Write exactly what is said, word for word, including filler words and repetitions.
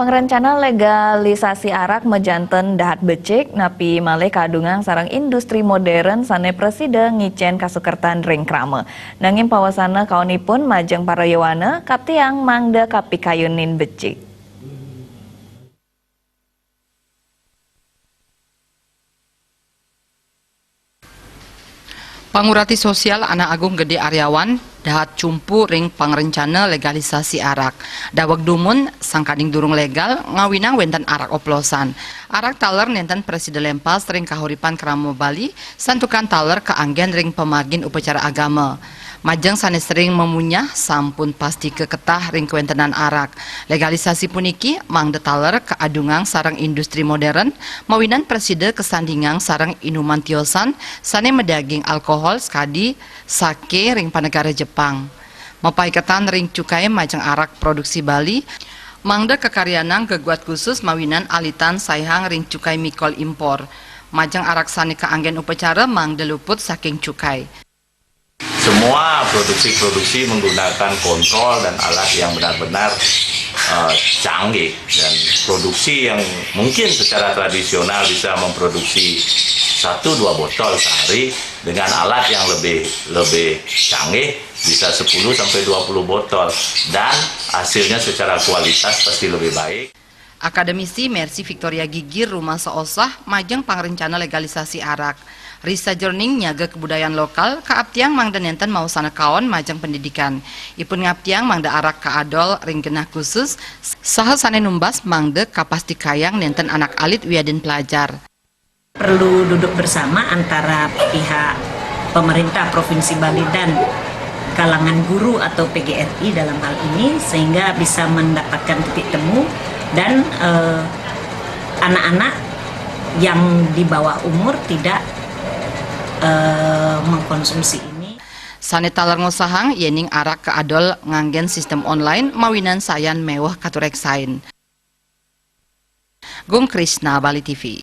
Rencana legalisasi arak majanten dahat becik, napi malih kaadungang sareng industri modern sane prasida ngicen kasukertan ring krama. Nanging pawasana kaonipun majeng para yowana, kaptiang mangda kapikayunin becik. Pangurati sosial Anak Agung Gede Aryawan dahat cumpu ring pangrencana legalisasi arak. Daweg dumun, sangkaning durung legal, ngawinang wenten arak oplosan. Arak taler nenten prasida lempas ring kahuripan krama Bali, santukan taler kaanggen ring pamargin upacara agama. Majeng sane sering mamunyah sampun pastika ketah ring kawentenan arak. Legalisasi puniki mangda taler kaadungang sareng industri modern, mawinan prasida kasandingang sareng inuman tiosan sane madaging alkohol sakadi sake ring panegara Jepang. Mapaiketan ring cukai majeng arak produksi Bali, mangda kakaryanang geguat khusus mawinan alitan saihang ring cukai mikol impor. Majeng arak sane kaanggen upacara mangda luput saking cukai. Semua produksi-produksi menggunakan kontrol dan alat yang benar-benar, eh, canggih, dan produksi yang mungkin secara tradisional bisa memproduksi satu dua botol sehari, dengan alat yang lebih lebih canggih bisa sepuluh sampai dua puluh botol, dan hasilnya secara kualitas pasti lebih baik. Akademisi Mercy Victoria Gigir rumasa osah majeng pangrencana legalisasi arak. Risa Jerning nyaga kabudayan lokal, kaaptiang mangda nenten maosana kaon majeng pendidikan. Ipun ngaptiang mangda arak kaadol ring genah khusus, saha sane numbas mangda kapastikayang nenten anak alit wiadin pelajar. Perlu duduk bersama antara pihak pemerintah Provinsi Bali dan kalangan guru atau P G R I dalam hal ini, sehingga bisa mendapatkan titik temu dan, eh, anak-anak yang di bawah umur tidak, eh, mengkonsumsi ini. Sane taler ngosahang yening arak kaadol nganggen sistem online mawinan sayan meweh katureksain. Gung Krisna, Bali T V.